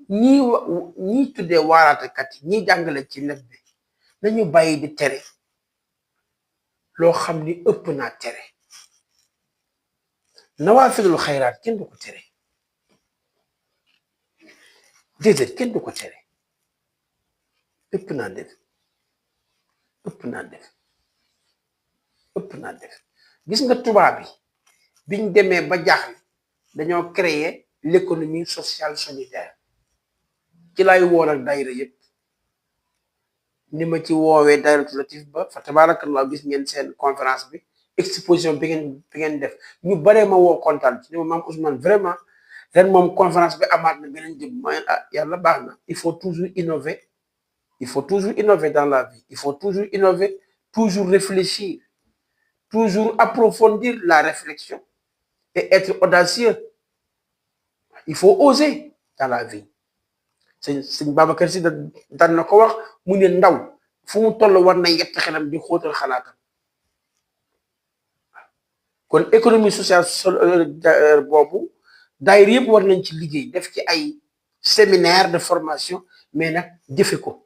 ñii ñii tuddee waaraatekat yi ñii jàngale ci net bi nañu bàyyi di tere loo xam ni ëpp naa tere nawaafilul xayraat kenn du ko tere déedéet kenn du ko tere ëpp naa def ëpp naa def ëpp naa def gis nga tubaab bi biñ demee ba jaaxle dañoo créer l'économie sociale solidaire ci laay woon ak daayira yëpp ni ma ci woowee daayiratu Latif ba fa tabarakallah gis ngeen seen conférence bi exposition bi ngeen def ñu baree ma woo kontaan ci ni ma maam Ousmane vraiment ren moom conférence bi amaat na beneen jëm mooy ah yàlla baax na il faut toujours innover il faut toujours innover dans la vie il faut toujours innover toujours réfléchir toujours approfondir la réflexion et être audacieux il faut oser dans la vie sëñ Babacar Si daan na ko wax mu ne ndaw fu mu toll war na yett xelam di xóotal xalaatam kon économie sociale boobu daayira yëpp war nañ ci liggéey def ci ay séminaire de formation mais nag jëfe ko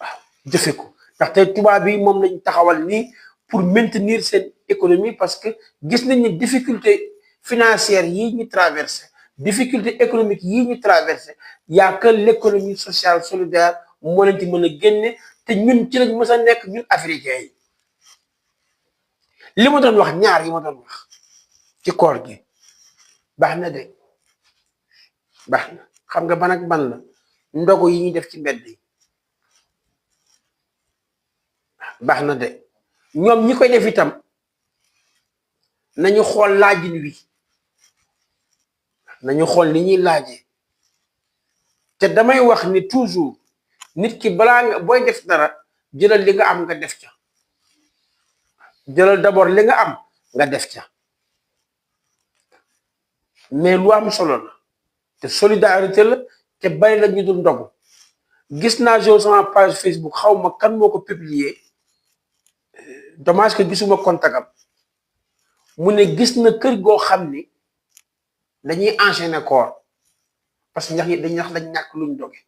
waaw jëfe ko ndax tey tubaab yi moom lañ taxawal nii pour maintenir seen économie parce que gis nañ ni difficulté financière yii ñu traversé difficulté économique yii ñu traversé y'a que l'économie sociale solidaire moo leen ci mën a génne te ñun ci lañ mës a nekk ñun africains yi li ma doon wax ñaar yi ma doon wax ci koor gi baax na de baax na xam nga ban ak ban la ndogu yi ñuy def ci mbedd yi baax na de ñoom ñi koy def itam nañu xool laajin wi nañu xool ni ñuy laajee te damay wax ni toujours nit ki balaa nga booy def dara jëlal li nga am nga def ca jëlal d'abord li nga am nga def ca mais lu am solo la te solidarité la te bari la ñu dul ndogu gis naa jo sama page Facebook xaw ma kan moo ko publier dommage que gisuma contact am mu ne gis na kër goo xam ni dañuy enchaîner koor parce que dañ ñàkk luñ doge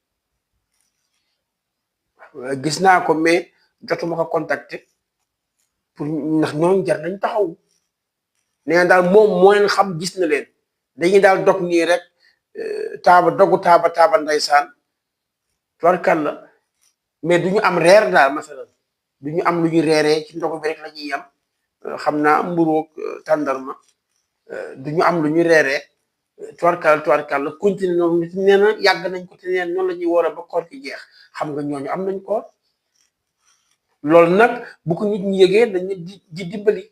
gis naa ko mais jotuma ko contacter pour ndax ñooñu jar nañ taxaw nee na daal moom moo leen xam gis na leen dañuy daal dog nii rek taaba ndeysaan tubarkal la mais du ñu am reer daal masalan du ñu am lu ñu reeree ci ndogu bi rek la ñuy yam xam naa mburoog tàndarma du ñu am lu ñu reeree tubarkal la continuer noonu nit nee na yàgg nañ ko te neen noonu la ñuy woor ba koor gi jeex xam nga ñooñu am nañ koor loolu nag bu ko nit ñi yëgee dañu di dimbali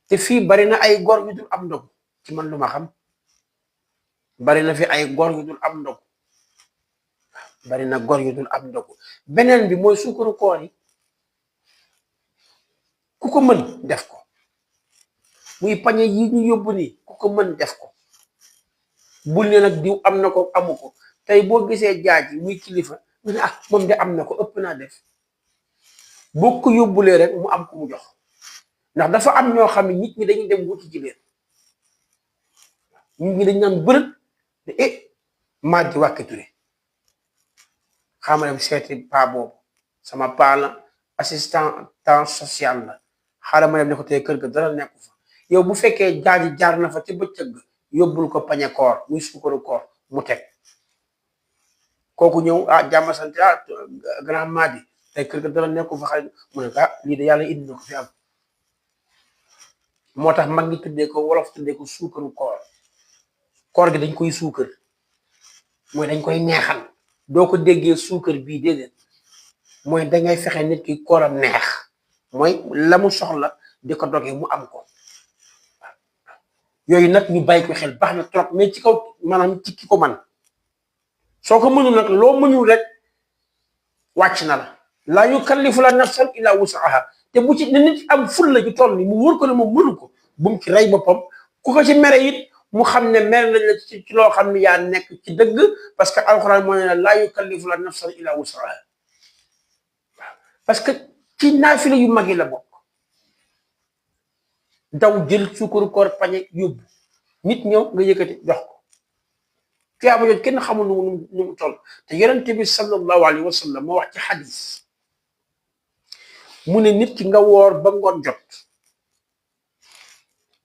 te fii bari na ay góor yu dul am ndog ci man lu ma xam bari na fi ay góor yu dul am ndog bari na góor yu dul am ndog beneen bi mooy suukaru koor yi ku ko mën def ko muy pañe yi ñu yóbbu nii ku ko mën def ko bul ne nag diw am na ko amu ko tey boo gisee jaaj yi muy kilifa mu ne ah moom de am na ko ëpp naa def boo ko yóbbulee rek mu am ku mu jox ndax dafa am ñoo xam ne nit ñi dañuy dem wuti ci leen nit ñi dañ naan bërët ne maa di Wacké Touré xaama dem seeti paa boobu sama paa la assistant social la xaaral ma dem ne ko tey kër ga dara nekku fa yow bu fekkee jaaji jaar na fa ci bëccëg yóbbul ko pañe koor muy suukaru koor mu teg kooku ñëw jàmm sant grand Madi tey kër ga dara nekku fa xale mu ne lii de yàlla indi na ko fi am moo tax mag ngi tuddee ko wolof tuddee ko suukaru koor gi dañ koy suukar mooy dañ koy neexal doo ko déggee suukar bii déedéet mooy dangay fexe nit ki kooram neex mooy la mu soxla di ko dogee mu am ko yooyu nag ñu bàyyi ko xel baax na trop mais ci kaw maanaam ci ki ko man soo ko mënul nag loo mënul rek wàcc na la laa yukallifu la nafsan illa wusaha te bu ci nit am ful la ju toll ni mu wóor ko ne moom mënu ko bu mu ci rey boppam ku ko ci mere it mu xam ne mere nañ la ci loo xam ne yaa nekk ci dëgg parce que alxuraan moo ne la laa yukallifu la nafsan illa wusaha parce que ci naafila yu mag yi la bokk daw jël suukaru koor pañe yóbbu nit ñëw nga yëkkati jox ko tuyaaba jooju kenn xamul nu mu toll te yonent bi sallallahu alayhi wa sallam moo wax ci xadis mu ne nit ki nga woor ba ngoon jot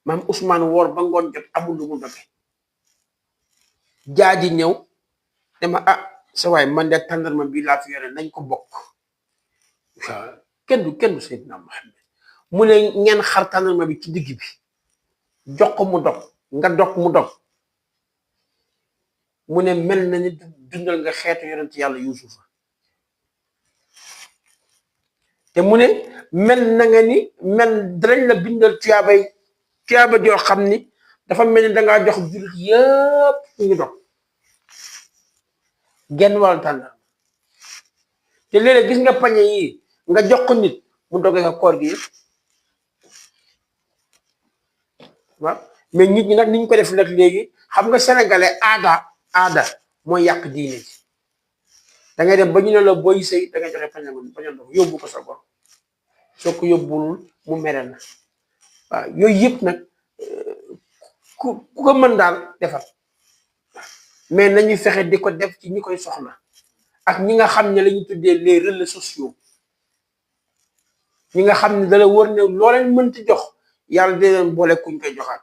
maam Ousmane woor ba ngoon jot amul lu mu doge jaaji ñëw dama sa waay man de tàndarma bi laa fi yore nañ ko bokk waaw kenn du Seydina Muhammad mu ne ngeen xar tàndarma bi ci digg bi jox ko mu dog nga dog mu dog mu ne mel na ni dundal nga xeetu yonent yàlla Yuusufa te mu ne mel na nga ni mel darañ la bindal tuyaaba joo xam ni dafa mel ni dangaa jox jullit yëpp ñu dog genn wàllu tàndarma te léeg-léeg gis nga pañe yi nga jox ko nit mu doge nga koor gi yëpp waaw mais nit ñi nag ni ñu ko def nag léegi xam nga sénégalais aada mooy yàq diine ji da ngay dem ba ñu ne la booy sëy da ngay joxe pañe ndox yóbbu ko sa bor soo ko yóbbul mu mere na waaw yooyu yëpp nag ku ko mën daal defal mais nañu fexe di ko def ci ñi koy soxla ak ñi nga xam ne la ñu tuddee les relais sociaux ñi nga xam ne dala wër ne loo leen mënti jox yàlla di leen boole kuñ koy joxaat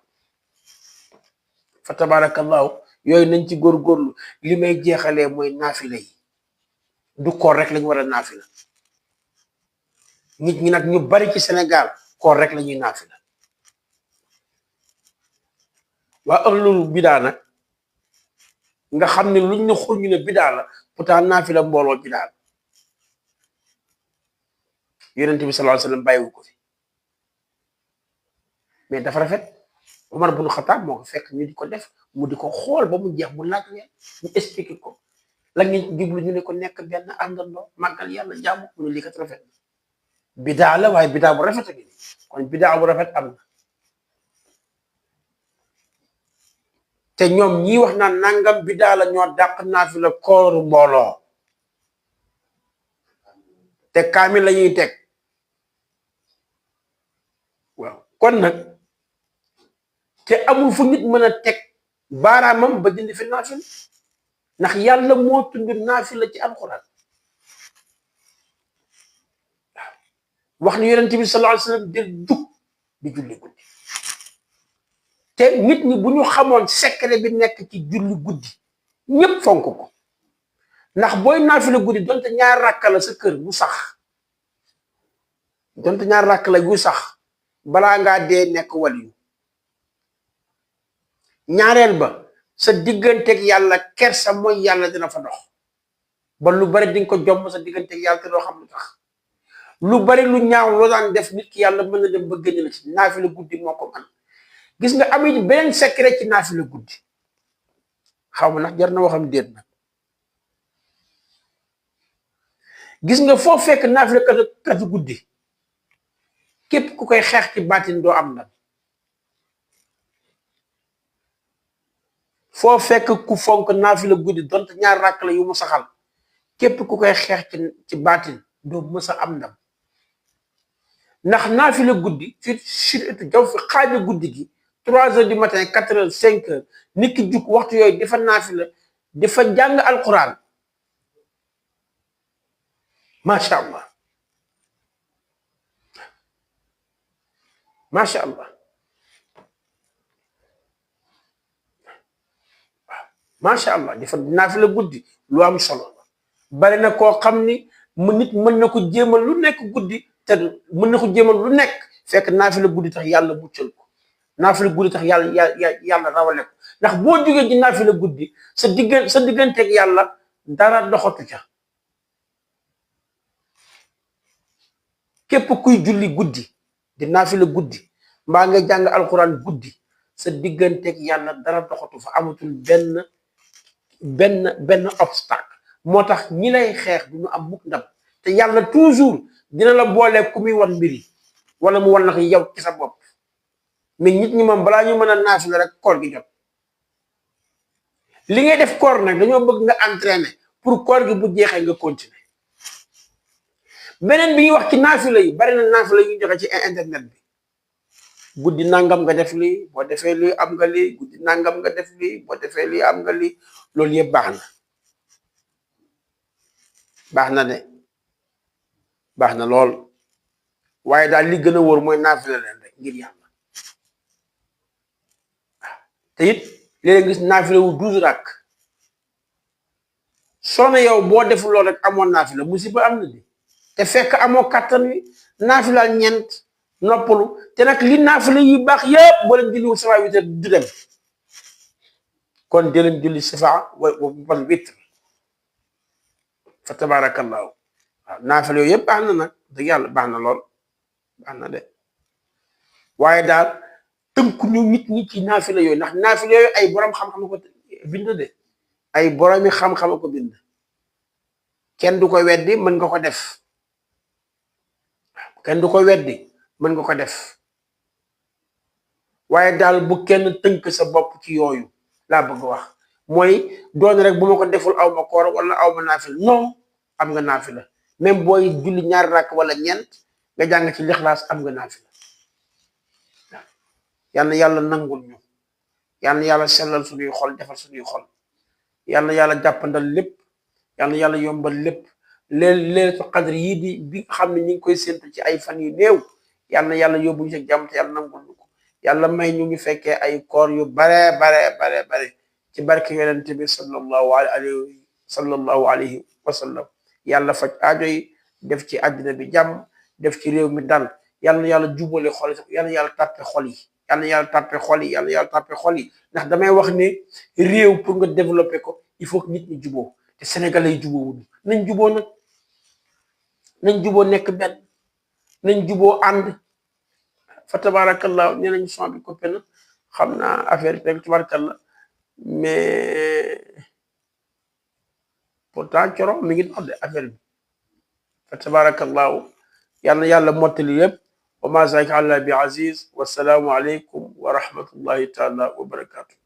fa tabarakallahu yooyu nañ ci góorgóorlu li may jeexalee mooy naafila yi du koor rek lañu war a naafila nit ñi nag ñu bari ci Sénégal koor rek la ñuy naafila waa ahlul bidaa nag nga xam ne luñ ne xur ñu ne bidaa la pourtant naafila mbooloo bidaa la yonent bi sallallahu alayhi wasallam bàyyiwu ko fi mais dafa rafet Umar bun Xataab moo ko fekk ñu di ko def mu di ko xool ba mu jeex mu laaj leen ñu expliqué ko la ngeen jublu ñu ne ko nekk benn àndandoo màggal yàlla jàmm mu ne lii kat rafet bidaa la waaye bidaa bu rafet a ngi kon bidaa bu rafet am na te ñoom ñii wax naan nangam bidaa la ñoo dàq naafila kooru mbooloo te kaamil la ñuy teg waaw kon nag te amul fu nit mën a teg baaraamam ba dindi fi naafila ndax yàlla moo tudd naafila ci alxuraan wax ni yonent bi sallallahu alayhi wasallam del jug di julli guddi te nit ñi bu ñu xamoon secret bi nekk ci julli guddi ñëpp fonk ko ndax booy naafila guddi donte ñaar rakka la sa kër bu sax donte ñaar rakk la gu sax balaa ngaa dee nekk waliyu ñaareel ba sa digganteeg yàlla kersa mooy yàlla dina fa dox ba lu bari di nga ko jomm sa digganteeg yàlla te doo xam lu tax lu bari lu ñaaw loo daan def nit ki yàlla mën na dem ba génn la ci naafila guddi moo ko man gis nga amee beneen secret ci naafila guddi xaw ma nag jar na waxam déet nag gis nga foo fekk naafila katu guddi képp ku koy xeex ci baatin doo am ndam foo fekk ku fonk naafila guddi donte ñaar rakk la yu mu saxal képp ku koy xeex ci baatin doo mës a am ndam ndax naafila guddi surtout jaw fi xaaja guddi gi 3 heures du matin 4 heures 5 heures nit ki jug waxtu yooyu dafa naafila dafa jàng alquran macha allah macha allah macha allah dafa naafila guddi lu am solo la bari na koo xam ni mu nit mën na ko jéemal lu nekk guddi te mën na ko jéemal lu nekk fekk naafila guddi tax yàlla muccal ko naafila guddi tax yàlla rawale ko ndax boo jógee ci naafila guddi sa digganteeg yàlla dara doxatu ca képp kuy julli guddi di naafila guddi mbaa nga jàng alquran guddi sa digganteeg yàlla dara doxatu fa amatul benn obstacle moo tax ñi lay xeex du ñu am mukk ndam te yàlla toujours dina la boole ku muy wan mbiri wala mu wan la ko yow ci sa bopp mais nit ñi moom balaa ñu mën a naafila rek koor gi jot li ngay def koor nag dañoo bëgg nga entraîner pour koor gi bu jeexee nga continuer beneen bi ñuy wax ci naafila yi bari na naafila yu ñu joxe ci internet bi guddi nangam nga def lii boo defee lii am nga lii guddi nangam nga def lii boo defee lii am nga lii loolu yëpp baax na de baax na lool waaye daal li gën a wóor mooy naafila leen rek ngir yàlla te it léeg-léeg gis naafila wu 12 rakk soo ne yow boo deful lool rek amoon naafila musiba am na di te fekk amoo kattan wi naafila ñeent noppalu te nag li naafila yi baax yëpp boo leen julliwul safa witr du dem kon di leen julli safa wal witr fa tabarakallahu waaw naafila yooyu yëpp baax na nag dëgg yàlla baax na lool baax na de waaye daal tënku ñu nit ñi ci naafila yooyu ndax naafila yooyu ay borom xam-xam ko bind de ay boromi xam-xam ko bind kenn du ko weddi mën nga ko def kenn du ko weddi mën nga ko def waaye daal bu kenn tënk sa bopp ci yooyu laa bëgg wax mooy doon rek bu ma ko deful aw ma koor wala aw ma naafila non am nga naafila même booy julli ñaari rakk wala ñeent nga jàng ci lixlaas am nga naafila yal na yàlla nangul ñu yal na yàlla sellal suñuy xol defal suñuy xol yal na yàlla jàppandal lépp yal na yàlla yombal lépp leelatul qadr yii di bi xam ne ñu ngi koy séntu ci ay fan yu néew yal na yàlla yóbbu ñu ci jàmm te yàlla nangul ñu ko yàlla may ñu fekkee ay koor yu bare ci barke yonent bi sallallahu alayhi wa sallam yàlla faj aajo yi def ci àddina bi jàmm def ci réew mi dal yal na yàlla jubale xol yi yal na yàlla tàppe xol yi yal na yàlla tàppe xol yi yal na yàlla tàppe xol yi ndax damay wax ne réew pour nga développer ko il faut que nit ñi juboo te sénégalais yi jubóowuñu nañ juboo nag nañ juboo nekk benn nañ juboo ànd fa tabarakallah nee nañu son bi coppe na xam naa affaire bi tabarakallah mais pourtant coro mi ngi dox de affaire bi fa tabarakallahu yal na yàlla mottali lépp wa ma zalika ala bi aziz wasalaamu aleykum wa rahmatullahi taala wa barakatuh